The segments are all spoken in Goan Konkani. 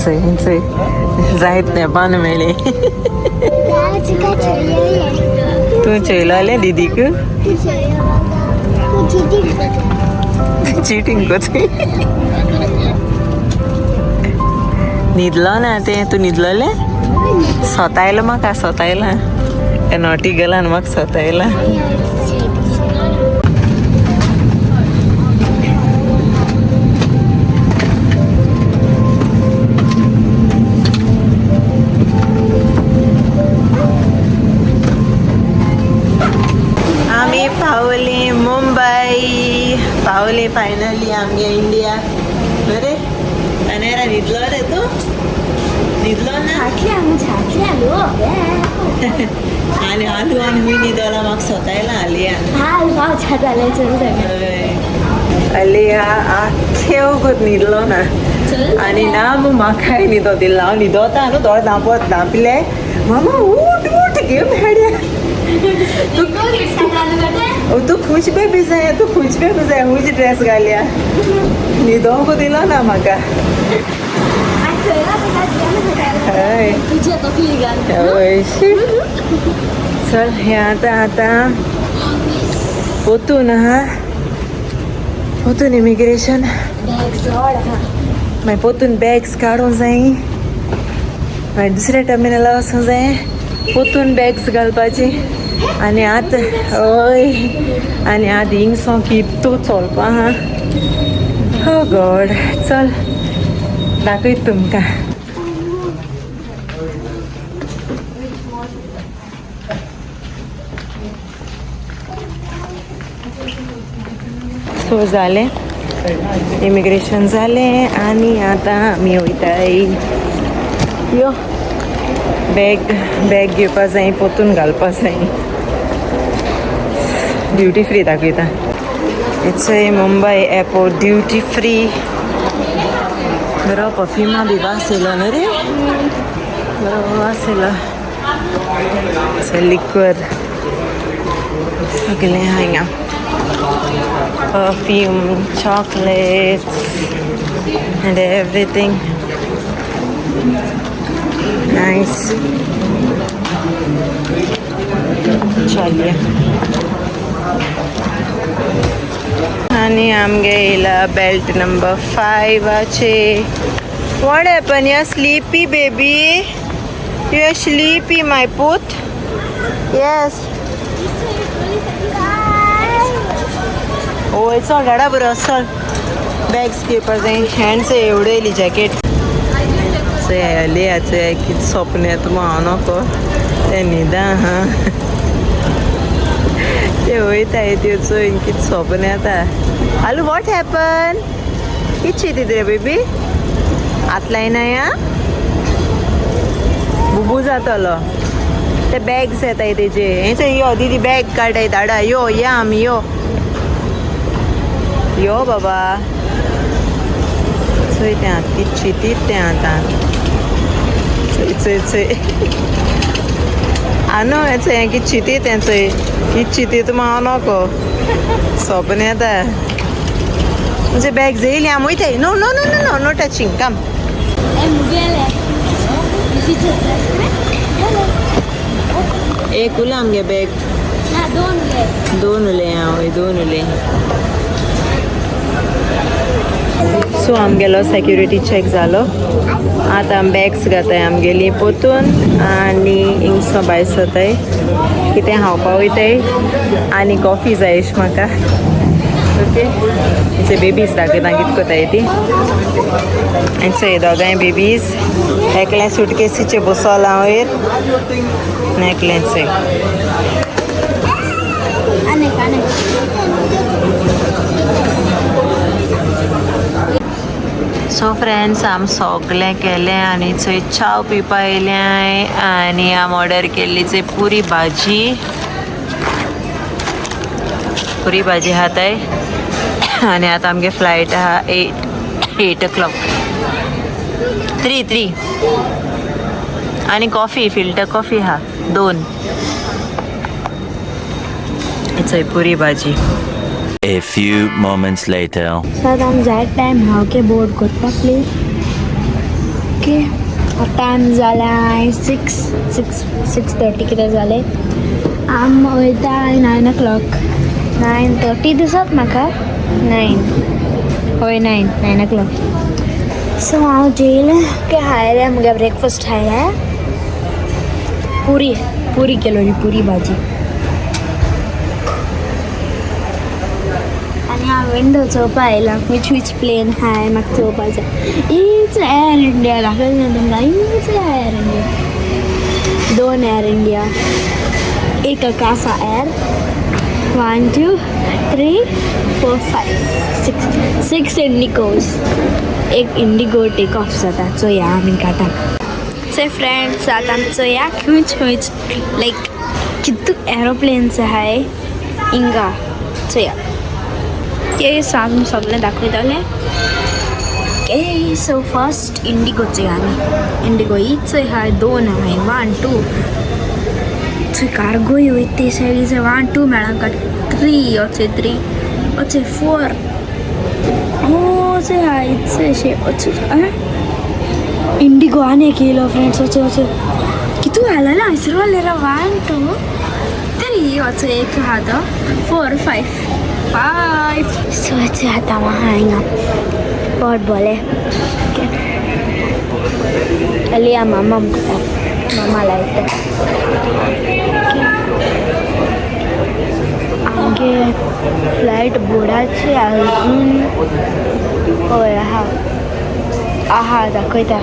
चोय जायत नेपान मेळ्ळी. तूं चोयलोलें दिदीक? चिटींग कोती न्हिदलो ना तें. तूं न्हिदलोलें? सोतायलो म्हाका, सोतायलां तें नोटी गेलान म्हाका सोतायलां. आमी पावली मुंबई, पावली फायनली आमगे इंडिया. बरे तनेरा न्हिदलो रे तूं? न्हिदलो ना? आनी आलू आनी हुंय न्हिदोला म्हाका सोतायला आलियान. आलिया आख्खे वगत न्हिदलो ना आनी ना म्हाकाय न्हिदो दिलो. हांव न्हिदोता न्हू, दोळे धांपत धांपले, मामा उठ उठ घेवन हाड्या. तूं खुश बेबी जाय, तूं खुश बेबी जाय, हुंयच ड्रेस घालया. न्हिदोंक दिलो ना म्हाका. हय हय. चल हें आतां आतां पोतून आहा, पोतून इमिग्रेशन, मागीर पोतून बॅग्स काडूंक जाय, मागीर दुसऱ्या टर्मिनला वचूंक जाय, पोतून बॅग्स घालपाची. आनी आतां हय, आनी आतां हिंगसो कितू चलपा आहा. हो गॉड. चल दाखयत तुमकां. सो जालें इमिग्रेशन जालें आनी आतां आमी वयताय. यो बॅग बॅग घेवपा जाय, पोतून घालपा जाय. ड्युटी फ्री दाखयता. It's a Mumbai airport duty free. बरो परफ्युमा बी वास येयलो न्हू रे, बरो वास येयलो. लिक्वर सगळें हांगा, perfume, chocolates and everything. Nice. चलिए आणि आमगे येयला belt number 5. What happen? You sleepy baby? You are sleepy my put? Yes. ओ चल डाडा बरो, चल बॅग्स घेवपा जाय. हँड्स एवढे जॅकेट चोय चोय कितें स्वप्न येता हांव नको तें न्हिदा. आहा ते वयताय त्यो चोय कितें स्वप्न येता. Aloo what happen? कित चिंतीत रे बेबी? हात लायना या बुबू जातलो. ते बॅग्स येताय तेजे. हें चोय यो दिदी बॅग काडटाय धाडा. यो या आमी यो यो बाबा. चोय तें कित चिंतीत तें आतां. चोय चोय चोय आनो हें चोय हें कित चिंतीत तें चोय कित चिंतीत हांव नको स्वप्न येता. म्हणजे बॅग येयली आमी वयताय. No no no no no no touching come. एक उरला आमगे बॅग, दोन उरले. हांव दोन उरले. सो आमगेलो सेक्युरिटी चॅक जालो. आतां आमी बॅग्स घाताय आमगेली पोतून आनी हिंगसो भायर सरताय. कितें खावपा वयताय आनी कॉफी जाय अशें म्हाका. ओके हेचे बेबीज दाखयता कितें कोताय ती. आनी चोय दोगांय बेबीज, एकलें सुटकेसीचेर बसोलां वयर आनी एकलें चोय. सो फ्रेंड्स आम सगळें केलें आनी चोय चाव पिवपा येयल्याय आनी आम ऑर्डर केल्ली चोय पुरी भाजी. पुरी भाजी खाताय आनी आतां आमगे फ्लायट आहा 8 o'clock 3 आनी कॉफी फिल्टर कॉफी आहा 2. चोय पुरी भाजी. A few moments later. So आतां जाय टायम हांव के बोर्ड करपाक प्लीज. ओके, टायम जालाय सिक्स सिक्स 6:30 कितें जालें. आम वयता 9 o'clock, 9:30 दिसत म्हाका, 9, हय 9, 9 o'clock. सो हांव जेयलें, ओके हायलें, मुगे ब्रेकफास्ट हायलें, पुरी पुरी केलोली, पुरी भाजी. आनी हांव विंडो चोवपा आयलां, which which plane हाय म्हाका चोवपा जाय. हीच एअर इंडिया दाखयलें ना तुमकां, हीच एअर इंडिया, 2 एअर इंडिया, एक अकासा एअर, 1 2 3 4 5 6, 6 इंडिगोज, एक इंडिगो टेक ऑफ जाता. चोया आमी काटा. सो फ्रेंड्स, आतां आमी चोया खंयच खंयच लायक कितू एरोप्लेन्स आहाय हिंगा चोया. ओके, सो आमी सगळें दाखयतलें. ओके, सो फर्स्ट इंडिगो चोया आमी. इंडिगो हीच आहाय, 2 आहाय, 1 2 थंय कार्गोय वयता ते सायडीन, 1 2 मेळा, 3 अचे, 3 अचे, 4 अचे आहाय, इतशे अशें अचे. इंडिगो आनी एक येयलो फ्रेंड्स, अचे अचे कितू हालला हयसर वालेरा, 1 2 3 अचे एक आहा तो, 4 5 5. सो अचे आतां आहा हिंगा पोट बोले. अलिया मामा मामा लायता. आमगे फ्लायट बोर्डाचे अजून हय आहा आहा, दाखयता.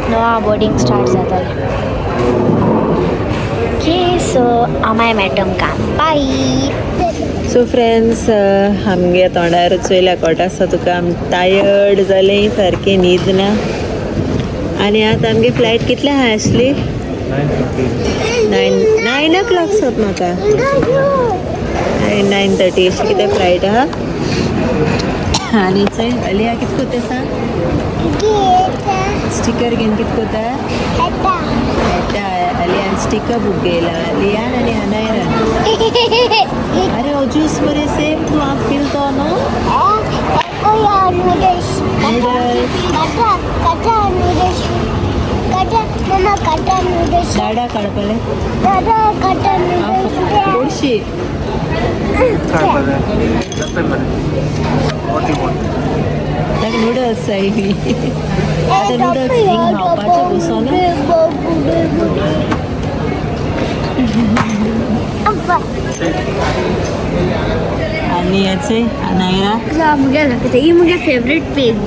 नवा बोर्डिंग स्टार्ट जातलें. ओके, सो आमाय मेळटा तुमकां, बाय. सो फ्रेंड्स, आमगे तोंडार चोयल्या कोट आसा तुका, आम टायर्ड जालें सारकें, न्हीद ना. आनी आतां आमगे फ्लायट कितल्या आहा आसली? 9 o'clock सोद म्हाका, 9:30 अशी कितें फ्लायट आहा. आनी चोय अलिया कित कोत्ता सांग, स्टिकर घेवन कित कोत्ता? अलियान स्टिकर बूक घेयला, लियान आनी अनायरान. अरे हो ज्यूस मरे सेम तूं हांव पिल तो न्हू. दाडा काडपाले गोडशी. ताका नुडल्स जाय. आतां नुडल्स हिंग खावपाचें बसोन. आनी हेचे अनायरा मुगे दाखयता, ही मुगे फेवरेट पेज.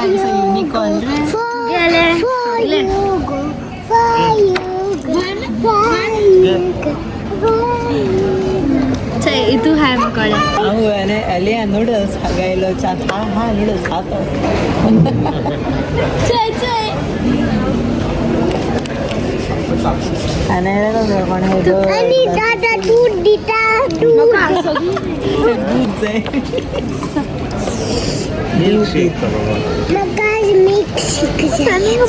युनिकॉर्न. इतू हाय म्हाका. हांव अलिया नुडल्स हागायलो, हा हा नुडल्स खातो. चल चल. अनायरा कोण दादा दूध दिता, दूध. दूध जाय. म्हाका मिल्क शेक.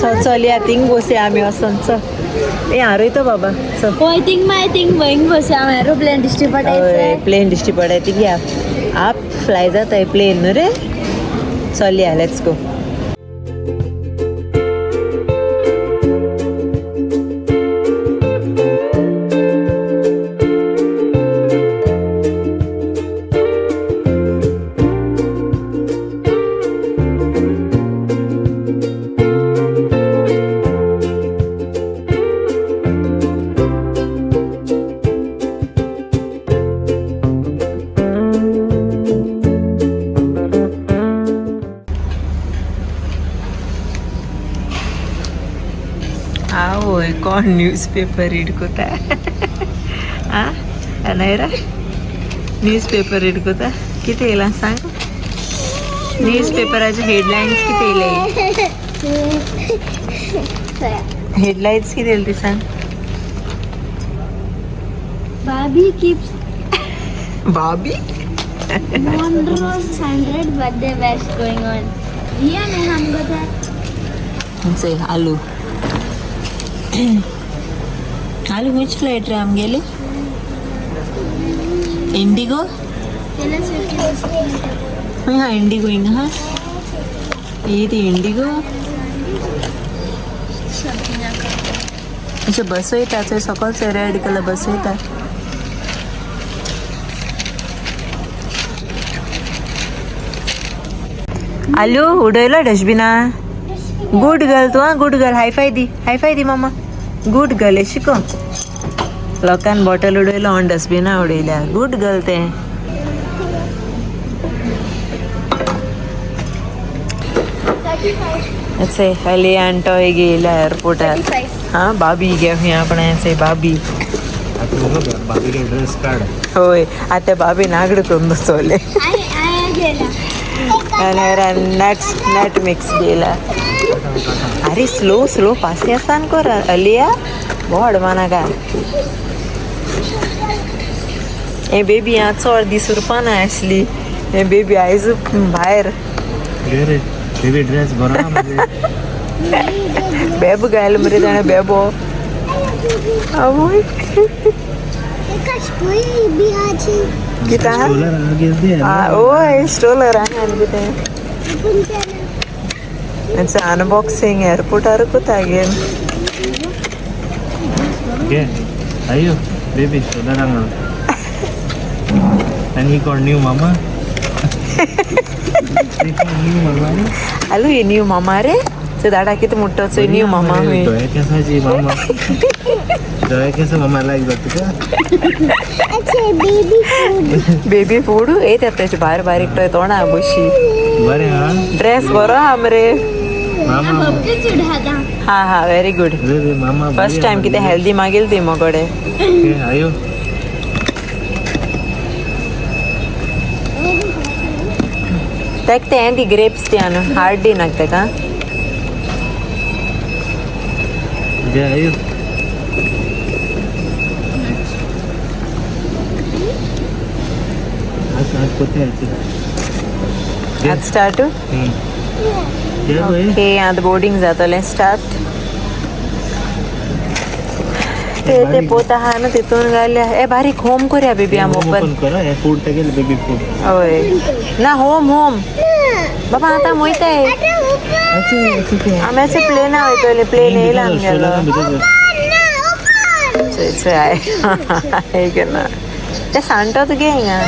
चल चल या, थिंग बसया आमी वचोन, चल. ए हारयतो बाबा, चल. हय, थिंग मागीर थिंग वयंग बसया आमी, एरोप्लेन दिश्टी हय, पडायचें. प्लेन दिश्टी पडाय थिंग या, आप फ्लाय जाताय प्लेन न्हू रे. चल या, let's go. आवय, कोण न्यूज पेपर रीड कोता? आ अनायरा न्यूज पेपर रीड कोता? कितें येयलां सांग? न्यूज पेपराचे हेडलायन्स कितें येयले? हेडलायन्स कितें येयले ती सांग. भाभी keeps भाभी Monroe's 100 birthday bash going on. Riya ने हमको था. चल आलू आलू, which flight रे आमगेली? इंडिगो. खंय हा इंडिगो हिंगा हा ही ती इंडिगो अशें बस वयता थंय सकल थंय रेड कलर बस वयता. आलू उडयलो डस्टबिना. गुड गर्ल तूं आं, गुड गर्ल. हायफाय दी, हायफाय दी मामा. गुड गर्ल शिको. लोकान बॉटल उडयलो आनी डस्टबिना उडयल्या. गुड गर्ल तें. असे अली आंटो गेला एअरपोर्टार. हा बाबी गे खंय आपणें असे बाबी. बाबीले ड्रेस काढ. होय आता बाबी नागड करून बसवले. नट्स नट मिक्स गेला. अरे स्लो स्लो पासियासान कर अलिया, बोड मानाका. हे बेबी आ चड दीस उरपा ना आसली. हे बेबी आयज भायर. बेबी ड्रेस बरो बेबो घायल मरे ताणें बेबो. आवय कितें ओय स्ट्रोलर आहा आनी कितें. It's unboxing एअरपोर्टार कोता घेन. घे आयो बेबी स्ट्रोलर हांगा. And he got new mama. He got new mama. Aloo ये न्यू मामा रे. चोय दाडा कितें मोठो चोय न्यू मामा. डोळे केसाची मामा. डोळे केस मामा लायक जाता तुका. Baby food. बेबी फूड येतात त्याचे भायर बारीक टोय तोंडा बशी. बरें हा ड्रेस बरो हा मरे. मामा हा हा व्हेरी गुड. मामा फर्स्ट टाइम कितें हेल्दी मागील ती मगडे. आयो तेक ते ती ग्रेप्स ती आनु हार्ड दी नाक तेका. आयो आज स्टार्ट. ओके आतां बोर्डिंग जातलें स्टार्ट. ते ते पोत आहा न्हू तितून घाल्या. ए बारीक होम करया बेबी आम ओपन. कर फूड तेगेले बेबी फूड. हय ना होम होम बाबा आतां वयताय आमी अशें प्लेना वयतले. प्लेन येयला आमगेलो. चोय चोय आय केन्ना ते सांडटो तुगे हिंगा.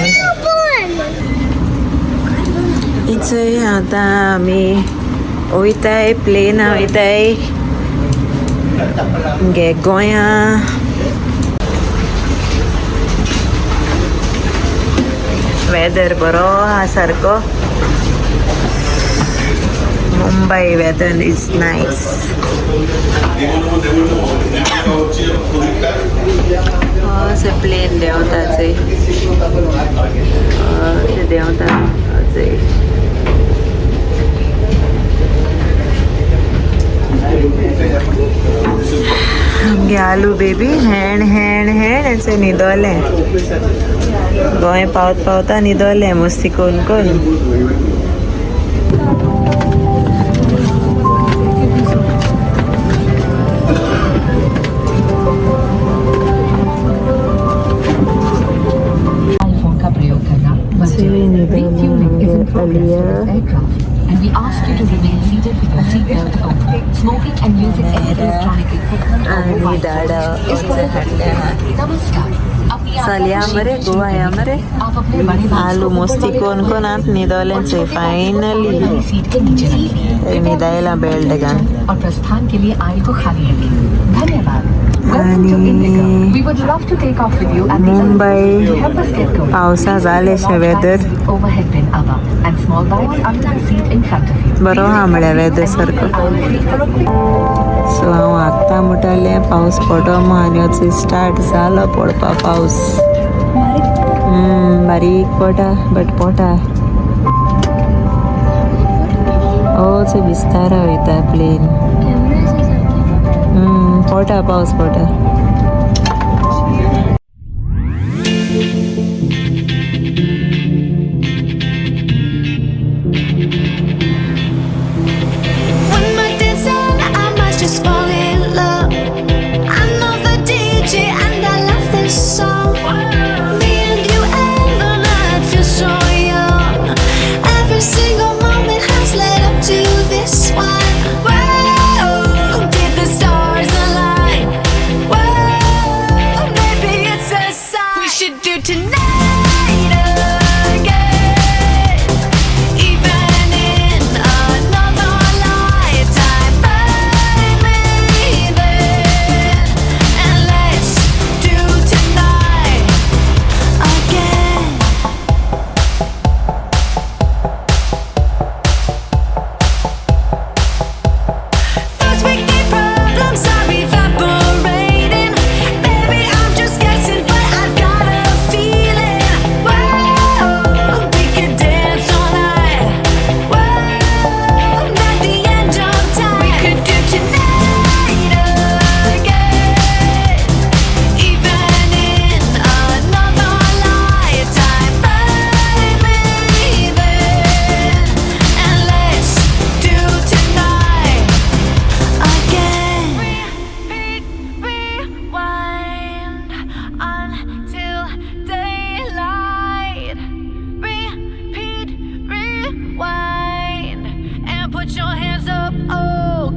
इचोय आतां आमी वयताय प्लेना वयताय गे गोंया. वेदर बरो आहा सारको. Mumbai weather is nice. अशें प्लेन देंवता चोय. अशें देंवता चोय. आमगे आलू बेबी हेण हेण हेण अशें न्हिदोलें. गोंय पावत पावता न्हिदोलें मस्ती करून करून. And we ask you to remain seated with your seatbelt on. Smoking and using any electronic equipment or mobile phones is prohibited. Namaskar. चलया मरे गोवा या मरे. आलू मस्ती कोन कोन आत न्हिदोलें चोय फायनली. सीट के नीचे रखें. न्हिदायला बेल्ट घाल. और प्रस्थान के लिए आयल को खाली रखें. धन्यवाद. Welcome to Indigo. We would love to take off with you at the Mumbai to help us get going. पावसा जालेशें weather. Overhead bin above and small bags under the seat in front of you. बरो आहा म्हळ्यार वेदर सारको. सो हांव आत्तां म्हणटालें पावस पडो आनी आतां स्टार्ट जालो पडपा पावस. बारीक पडटा बट पडटा. ओ विस्तारा वयता प्लेन. पडटा पावस पडटा. Song. Me and you and the night feel so young. Every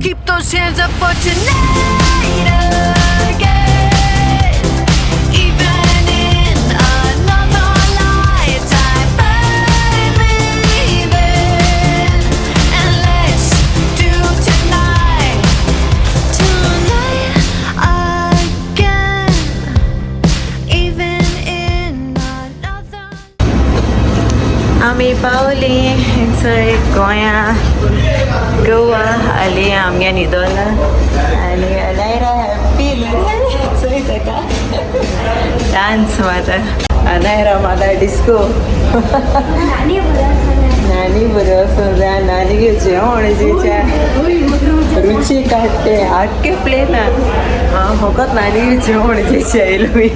Keep those hands up for tonight again. Even in another lifetime, I believe in. And let's do tonight, tonight again. Even in another. आमी पावली हिंगसर गोंया गोवा आली आमगे न्हिदोला आनी अनायरा हॅप्पी चोय ताका डांस माता अनायरा माता डिस्को. नानी बरं आसा. नानी बरो आसूं जाय नानी जेवण जेच्या रुची काडटे आख्खे प्लेना हांव फकत नानी जेवण जेचे आयलो मी.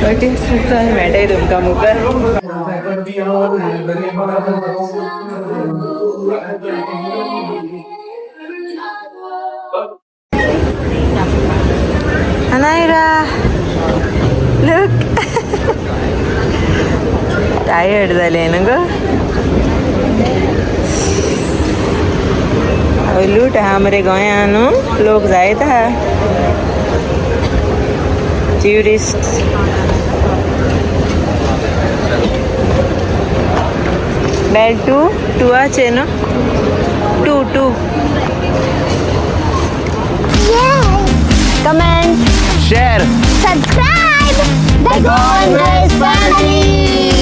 ओके, चल मेळटाय तुमकां मुखार. अनायरा, लूक, टायर्ड जालें न्हू गो. लूट आहा मरे गोंया न्हू, लोक जायत आहा ट्युरिस्ट. बेल टू टूआचे न्हू, to to. Comment, Share. Subscribe. The Goan Girls Family.